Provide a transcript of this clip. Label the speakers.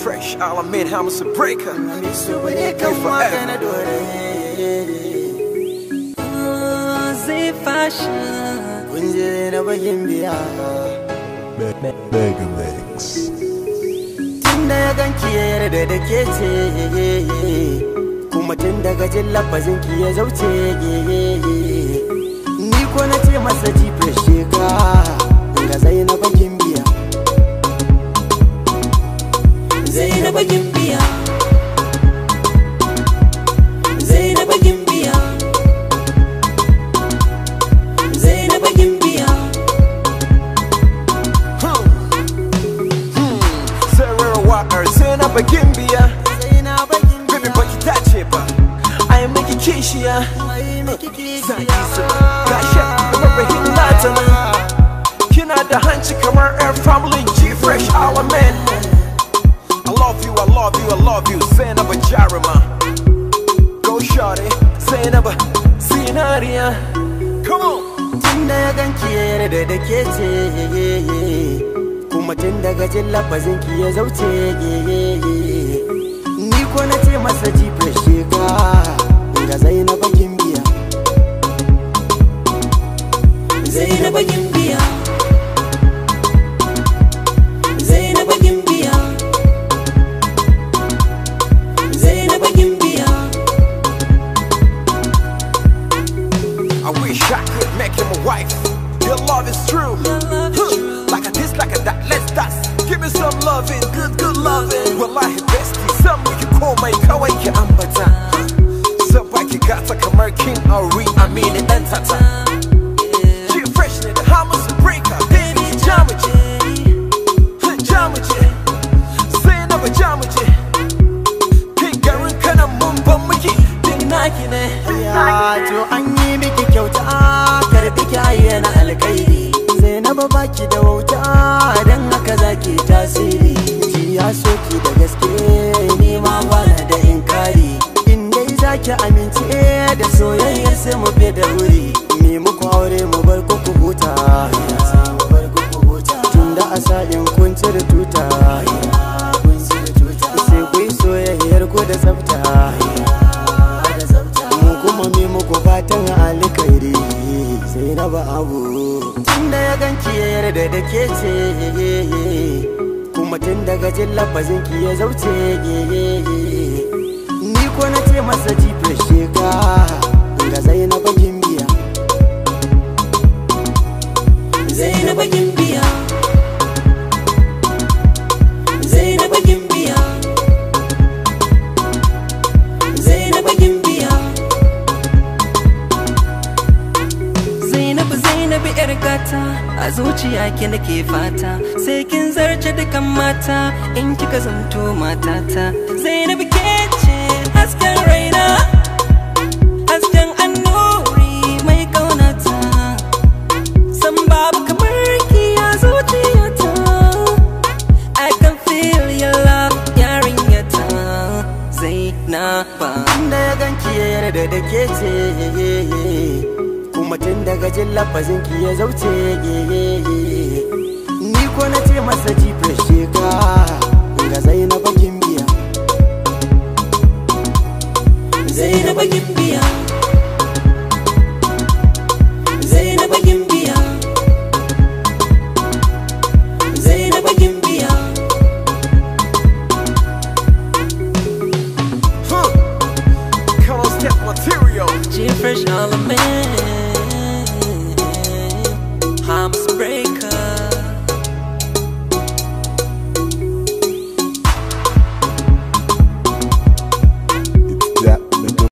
Speaker 1: G-Fresh, Alamin, Hamilton Breaker.
Speaker 2: Mega Mix.
Speaker 3: Tunda ya ganki ya yarda da ke ce, kuma tun daga jin lafazin ki ya zauce. Ni ko na ce masa G-Fresh ka ga Zainab Gimbiya.
Speaker 4: Zainab Gimbiya, Zainab Gimbiya, Zainab Gimbiya.
Speaker 1: Sarara waƙar Zainab Gimbiya. Baby baki dace ba, ai miki kishiya. Zaki su gashe Ibrahim Latana. Kina da hanci kamar Air Family, G-Fresh Alamin. I love you, I love you, I love you, Zainab Jarima. Go shawty, Zainab Sinaria. Come on.
Speaker 3: Tunda ya ganki ya yarda da ke ce, kuma tun daga jin lafazin ki ya zauce. Ni ko na ce masa G-Fresh ka ga Zainab Gimbiya.
Speaker 4: Zainab Gimbiya, Zainab Gimbiya, Zainab Gimbiya.
Speaker 1: I wish I could make him a wife. Your love is true. Like a this, like a that, let's dance. Give me some loving, good, good loving. Wallahi bestie, some you call my kawai ki ambata. Sabaki gata kamar King Ari, Amini dan tata. G-Fresh ne da Hamisu Breaker, baby jamuje, jamuje, Zainab jamuje. Kai garin kana mun ban miki, din naki ne.
Speaker 3: Ya to an yi miki kyauta, karbi ki ayyana alkhairi. Zainab baki da wauta, dan haka zaki tasiri. Ji ya soki da gaske, ni ma bana da inkari. In dai zaki amince da soyayyar sai mu fi da wuri. Mi muku aure mu bar ku ku huta, tunda a sa'in kun cire tuta. Sai ku yi soyayyar ku da tsafta, mu kuma mi muku fatan alkhairi. Zainab Abu. Tunda ya ganki ya yarda da ke ce, kuma tun daga jin lafazin ki ya zauce. Ni ko na ce masa G-Fresh ka ga Zainab Gimbiya.
Speaker 4: Zainab Gimbiya, Zainab Gimbiya, Zainab Gimbiya. Zainab, Zainab yar gata, a zuciya ki nake fata, sai kin zarce dukan mata in kika zanto matata. Zainab ke ce hasken raina, hasken annuri mai kaunata. San babu kamar ki a zuciyata. I can feel your love, yarinyata Zainaba.
Speaker 3: Tunda ya ganki ya yarda da ke ce, kuma tun daga jin lafazin ki ya zauce. Ni ko na ce masa G-Fresh ka ga Zainab Gimbiya.
Speaker 4: Zainab Gimbiya, Zainab Gimbiya, Zainab Gimbiya.
Speaker 1: Come on, step material.
Speaker 4: G-Fresh Alamin.